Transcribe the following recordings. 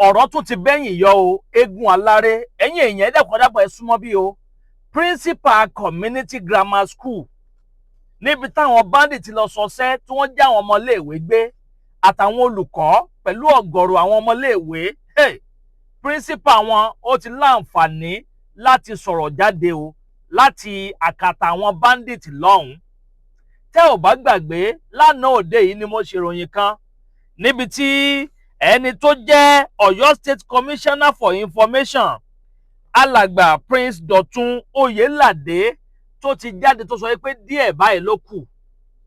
Ọ̀rọ̀ tún ti bẹ́yìn yọ o. Eégún aláré, ẹ̀yin èèyàn, ẹ dákun dábọ̀, ẹ súnmọ́ bí o. Principal Community Grammar School níbi táwọn bandit lọ sọsẹ́, tí wọ́n já àwọn ọmọléèwé gbé àtàwọn olùkọ́ pẹ̀lú ọ̀gọ̀rọ̀ àwọn ọmọléèwé, hey, principal wọn ó ti láǹfààní láti sọ̀rọ̀ jáde o láti àkàtà àwọn bandit lọ́hùn-ún. Tẹ́ ò bá gbàgbé, lánàá òde yìí ni mo ṣèròyìn kan níbi tí ẹni tó jẹ́ Ọ̀yọ́ State Commissioner for Information, Alàgbà Prince Dọ̀tun Oyèládé, tó ti jáde tó sọ pé díẹ̀ báyìí ló kù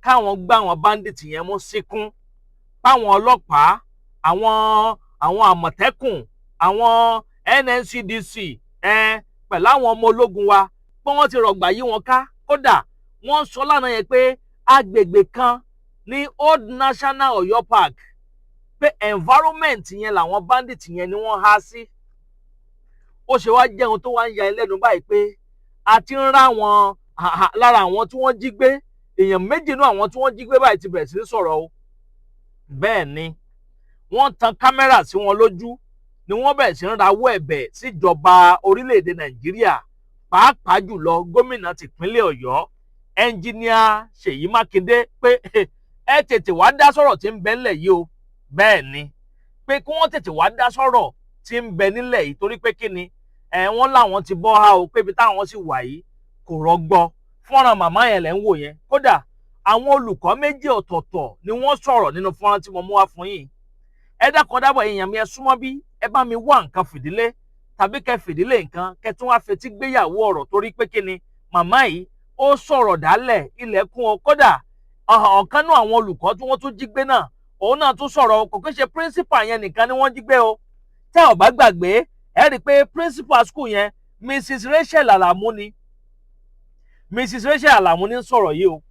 káwọn gbá àwọn bandit yẹn mú síkún, páwọn ọlọ́pàá, àwọn Àmọ̀tẹ́kùn, àwọn NSCDC pẹ̀lú àwọn ọmọ ológun wa, pé wọ́n ti rọ̀gbà yí wọn ká. Kódà wọ́n sọ lánàá yẹn pé agbègbè kan ní Old National Ọ̀yọ́ Park, pé environment yẹn làwọn bandit yẹn ni wọ́n há sí. Ó ṣe wá jẹun tó wá ń ya ẹlẹ́nu báyìí pé a ti ń rá wọn lára àwọn tí wọ́n jí gbé. Èèyàn méjì nínú àwọn tí wọ́n jí gbé báyìí ti bẹ̀rẹ̀ sí ní sọ̀rọ̀ o. Bẹ́ẹ̀ ni wọ́n tan kámẹ́rà sí wọn lójú ni wọ́n bẹ̀rẹ̀ sí ń rawọ́ ẹ̀bẹ̀ síjọba orílẹ̀-èdè Nàìjíríà, pàápàá jùlọ gómìnà tìpínlẹ̀ Ọ̀yọ́, Ẹnjìníà Ṣèyí Mákindé, pé ẹ tètè wá dá sọ̀rọ̀ tí ń bẹ nílẹ̀ yìí o. Bẹ́ẹ̀ ni, pé kí wọ́n tètè wá dá sọ̀rọ̀ tí ń bẹ nílẹ̀ yìí, torí pé kí ni ẹ, wọ́n láwọn ti bọ́ há o, pé ibi táwọn sì wà yìí kò rọgbọ. Fọ́nrán màmá yẹn lẹ́ ń wò yẹn. Kódà àwọn olùkọ́ méjì ọ̀tọ̀ọ̀tọ̀ ni wọ́n sọ̀rọ̀ nínú fọ́nrán tí mo mú wá fún yín. Ẹ dákun dábọ̀, èèyàn mi, ẹ súnmọ́ bí, ẹ bá mi wá nǹkan fìdílé tàbí kẹ fìdílé nǹkan, kẹ tún wá fetí gbéyàwó ọ̀rọ̀, torí pé kí ni, màmá yìí ó sọ̀rọ̀ dálẹ̀ ilẹ̀kùn o. Kódà ọ̀kan náà àwọn olùkọ́ tí wọ́n tún jí gbé náà, òun náà tún sọ̀rọ̀. Kò kí ń ṣe principal yẹn nìkan ni wọ́n jí gbé o. Tẹ́ ò bá gbàgbé, ẹ rí i pé principal school yẹn, Mrs Rachel Alamu ni. Mrs Rachel Alamu ní sọ̀rọ̀ yìí o.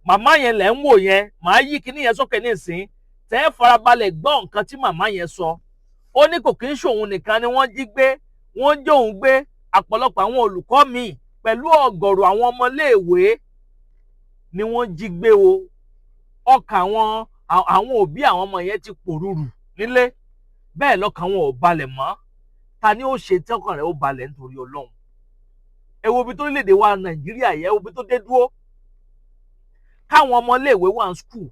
Màmá yẹn lẹ̀ ń wò yẹn. Màá yí kíní yẹn sókè nísìn, tẹ́ ẹ farabalẹ̀ gbọ́ nǹkan tí màmá yẹn sọ. Ó ní kò kí ń ṣòun nìkan ni wọ́n jí gbé, wọ́n jí òun gbé, àpọ̀lọpọ̀ àwọn olùkọ́ míì pẹ̀lú ọ̀gọ̀rọ̀ àwọn ọmọléèwé ni wọ́n jí gbé o. Ọkàn àwọn òbí àwọn ọmọ yẹn ti pòrúurù nílé, bẹ́ẹ̀ lọ́kàn wọn ò balẹ̀ mọ́. Ta ni ó ṣe tí ọkàn rẹ̀ ó balẹ̀ nítorí Ọlọ́run? Ẹ wo ibi tó orílẹ̀-èdè wa Nàìjíríà yẹ, ẹ wo ibi tó dé dúró. Káwọn ọmọléèwé wà ní school,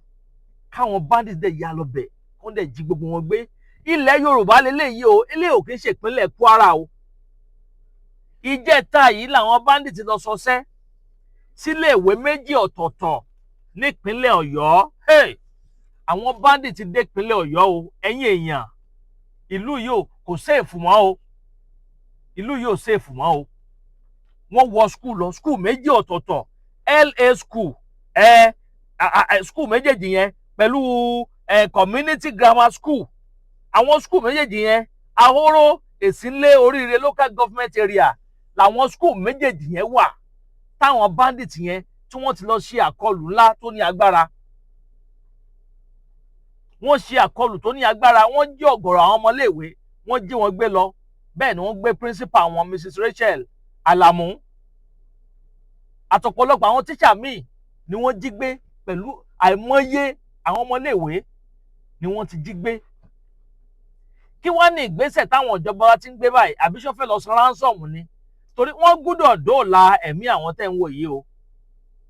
káwọn bandits dẹ̀ ya lọ bẹ̀, kó dẹ̀ jí gbogbo wọn gbé. Ilẹ̀ Yorùbá lélẹ́yìí o, eléyìí ò kí ń ṣe ìpínlẹ̀ Kwara o. Ìjẹta yìí làwọn bandits lọ sọsẹ́ síléèwé méjì ọ̀tọ̀ọ̀tọ̀ nípínlẹ̀ Ọ̀yọ́. Hey! Àwọn bandits dé ìpínlẹ̀ Ọ̀yọ́ o. Ẹ̀yin èèyàn, ìlú yìí ò kò safe mọ́ o. Ìlú yìí ò safe mọ́ o. Wọ́n wọ school lọ, school méjì ọ̀tọ̀ọ̀tọ̀, LA School, ẹ school méjèèjì yẹn pẹ̀lú Community Grammar School. Àwọn school méjèèjì yẹn, Ahoro Èsínlé Oríire Local Government Area làwọn school méjèèjì yẹn wà, táwọn bandits yẹn tí wọ́n ti lọ ṣe àkọlù ńlá tó ní agbára. Wọ́n ṣe àkọlù tó ní agbára, wọ́n jí ọ̀gọ̀rọ̀ àwọn ọmọléèwé, wọ́n jí wọn gbé lọ. Bẹ́ẹ̀ ni wọ́n gbé principal wọn, Mrs Rachel Alamu, àtọ̀pọ̀lọpọ̀ àwọn tíṣà míì ni wọ́n jí gbé, pẹ̀lú àìmọye àwọn ọmọléèwé ni wọ́n ti jí gbé. Kí wọ́n ní ìgbésẹ̀ táwọn ìjọba wa ti ń gbé báyìí? Àbí ṣó fẹ́ lọ san ransom ni? Torí wọ́n gbúdọ̀ dóòlà ẹ̀mí àwọn tẹ́ ń wò yìí o.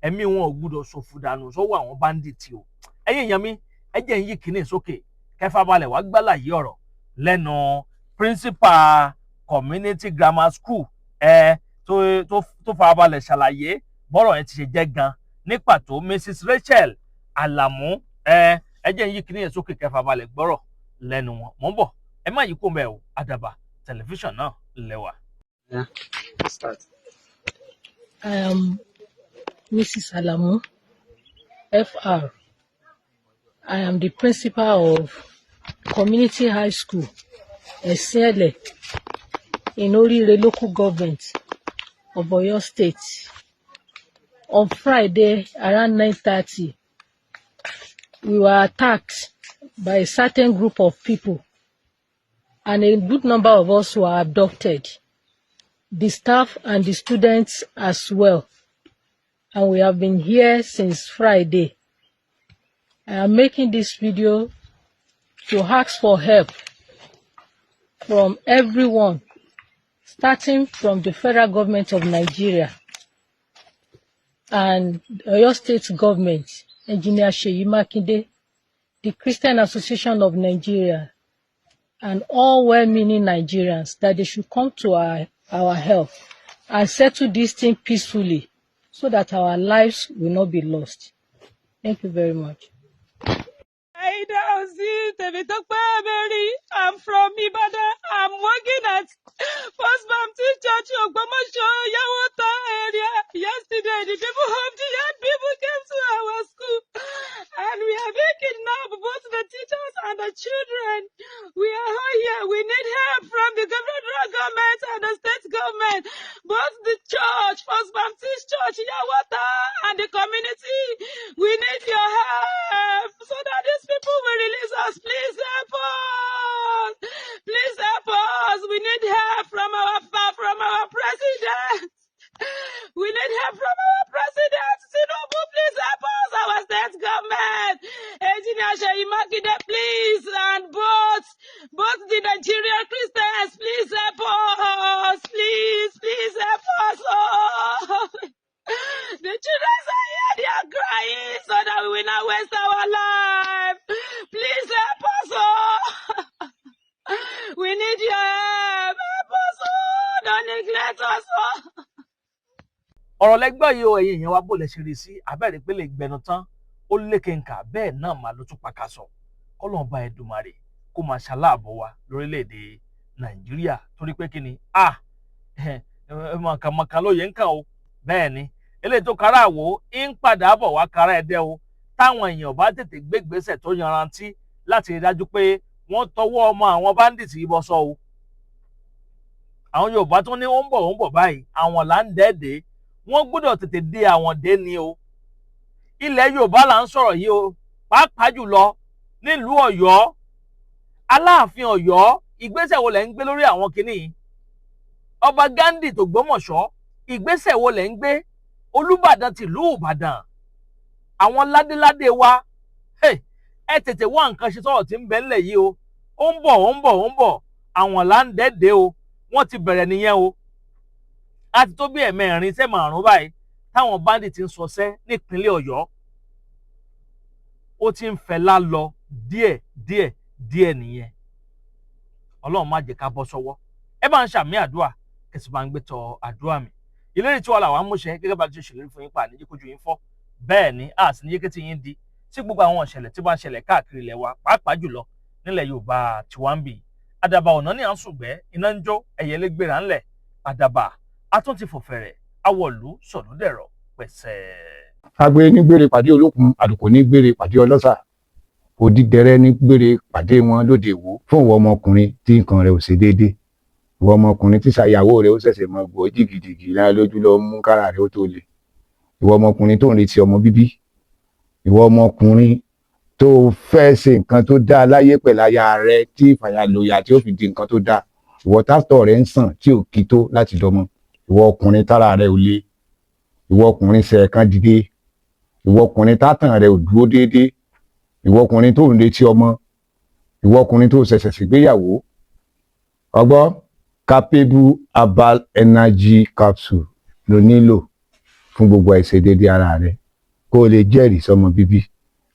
Ẹ̀mí wọn ò gbúdọ̀ ṣòfò dànù sọ́wọ́ àwọn bandit o. Ẹ̀yin èèyàn mi, ẹ jẹ́ ń yí kínní sókè, kẹfà balẹ̀ wá gbálàyé ọ̀rọ̀ lẹ́nu principal Community Grammar School ẹ tó farabalẹ̀ ṣàlàyé bọ́rọ̀ yẹn ti ṣe jẹ́ gan ní pàtó, Mrs Rachel Alamu. Ẹ jẹ́ ń yí kínní yẹn sókè, kẹfà balẹ̀ gbọ́rọ̀ lẹ́nu wọn. Mò ń bọ̀, ẹ má yí kó mẹ́ o. Àdàbà Tẹlifíṣàn náà lẹ́wà. Yeah, start. I am Mrs. Alamu, FR. I am the principal of Community High School, Esiele, in Orire Local Government of Oyo State. On Friday, around 9:30, we were attacked by a certain group of people, and a good number of us were abducted, the staff and the students as well. And we have been here since Friday. I am making this video to ask for help from everyone, starting from the federal government of Nigeria and Oyo State government, Engineer Seyi Makinde, the Christian Association of Nigeria, and all well-meaning Nigerians that they should come to our help and settle this thing peacefully so that our lives will not be lost. Thank you very much. Aida Ozi Temitope Mary. I'm from Ibadan. I'm working at First Baptist Church, Ogbomoso, Yawota area. Yesterday, the people of the young people came to our school and we are being kidnapped, both the teachers and the children. We are all here. We need help from the federal government and the state government, both the church, First Baptist Church, Yawota, and the community. We need your help so that these people will release us. Please help us. Please help us. We need help from our president. We need help from our president. Tinubu, please help us. Our state government. Engineer Seyi Makinde, please. And both the Nigerian Christians, please help us. Please, please help us. Oh. The children are here, they are crying so that we will not waste our life. Please help us. Oh. We need your help. Help us. Oh. Don't neglect us. Oh. Ọ̀rọ̀ lẹ́gbẹ́ yìí o. Ẹ̀yin èèyàn wa, bó lẹ ṣe rí sí abẹ́rẹ́ pé lè gbẹnu tán, ó lékenkà, bẹ́ẹ̀ náà máa ló tún pakasọ̀. Kọ́lọ́ọ̀bá Ẹ̀dùmarè kó máa ṣaláàbò wa lórílẹ̀‐èdè Nàìjíríà, torí pé kí ni mọ̀kànmọ̀kàn lóye ń kàn o. Bẹ́ẹ̀ ni eléyìí tó kára àwò ń padà bọ̀ wá kára ẹ̀dẹ́ o, táwọn èèyàn bá tètè gbégbèsè tó yanrantí láti rí dájú pé wọ́n tọwọ́ ọmọ àwọn bandits yìí bọ́ sọ o. Àwọn Yorùbá tó ní ó ń bọ̀, ó ń bọ̀ báyìí, àwọn là ń dẹ́ẹ̀dẹ́. Wọ́n gbọ́dọ̀ tètè dé àwọn dé ni o. Ilẹ̀ Yorùbá là ń sọ̀rọ̀ yìí o, pàápàá jùlọ nílùú Ọ̀yọ́. Aláàfin Ọ̀yọ́, ìgbésẹ̀ wo lẹ̀ ń gbé lórí àwọn kinní yìí? Ọba Ghandi tÒgbómọ̀ṣọ́, ìgbésẹ̀ wo lẹ̀ ń gbé? Olúbàdàn tìlú Ìbàdàn, àwọn ládéládé wa, ẹ tètè wá nǹkan ṣe sọ̀rọ̀ tí ń bẹ ńlẹ̀ yìí o. Ó ń bọ̀, ó ń bọ̀, ó ń bọ̀, àwọn là ń dẹ́ẹ̀dẹ́ o. Wọ́n ti bẹ̀rẹ̀ nìyẹn o. A ti tó bí ẹ̀mẹ́rin sẹ́ márùn-ún báyìí táwọn bandit ń sọsẹ́ nípínlẹ̀ Ọ̀yọ́. Ó ti ń fẹlá lọ díẹ̀ díẹ̀ díẹ̀ nìyẹn. Ọlọ́run má jẹ́ ká bọ́ sọ́wọ́. Ẹ bá ń ṣàmì àdúrà, kẹsì bá ń gbé tọ àdúrà mi. Ìlérí tí wàá làwọn amúṣẹ gẹ́gẹ́ bá ti ṣe ṣèlérí fún yín pa àníjẹ́ kójú yín fọ́, bẹ́ẹ̀ ni a sì ní yékétí yín di sí gbogbo àwọn ìṣẹ̀lẹ̀ tí bá ń ṣẹlẹ̀ káàkiri ilẹ̀ wa, pàápàá jùlọ nílẹ̀ Yorùbá tiwa ń bì. Àdàbà ọ̀nà ní à ń sùgbẹ́, iná ń jó, ẹ̀yẹlé gbéra ńlẹ̀, àdàbà a tún ti fò fẹ̀rẹ̀ awọ̀lú sọ̀dúndẹ̀rọ̀ pẹ̀sẹ̀. Agbe ní gbére pàdé olókun, àlùkò ní gbére pàdé ọlọ́sà, òdìdẹrẹ́ ní gbére pàdé wọn lóde Ìwó. Fún ìwọ ọmọkùnrin tí nǹkan rẹ̀ ò ṣe déédé, ìwọ ọmọkùnrin tí ṣàyàwó rẹ̀ ó ṣẹ̀ṣẹ̀ mọ gbọ́ jìgìjìgì lára lójú lọ mú kára rẹ̀ ó tó le, ìwọ ọmọkùnrin tó ń retí ọmọ bíbí, ìwọ ọmọkùnrin tó fẹ́ ṣe nǹkan tó dáa láyé pẹ̀lú aya rẹ tí ìfàyàlòyà tí ó fi di nǹkan tó dáa, ìwọ tátọ̀ rẹ̀ ń sàn tí ò kí tó láti dọmọ, ìwọ ọkùnrin tára rẹ̀ ò le, ìwọ ọkùnrin ṣẹ̀ẹ̀kan dìde, ìwọ ọkùnrin tátàn rẹ̀ ò dúró déédéé, ìwọ ọkùnrin tó ń retí ọmọ, ìwọ ọkùnrin tó ṣẹ̀ṣẹ̀ ṣègbéyàwó, ọgbọ́ Capable Herbal Energy Capsule ló nílò fún gbogbo àìṣedéédé ara rẹ, kó o lè jẹ́rìí sọmọ bíbí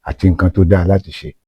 àti nǹkan tó dáa láti ṣe.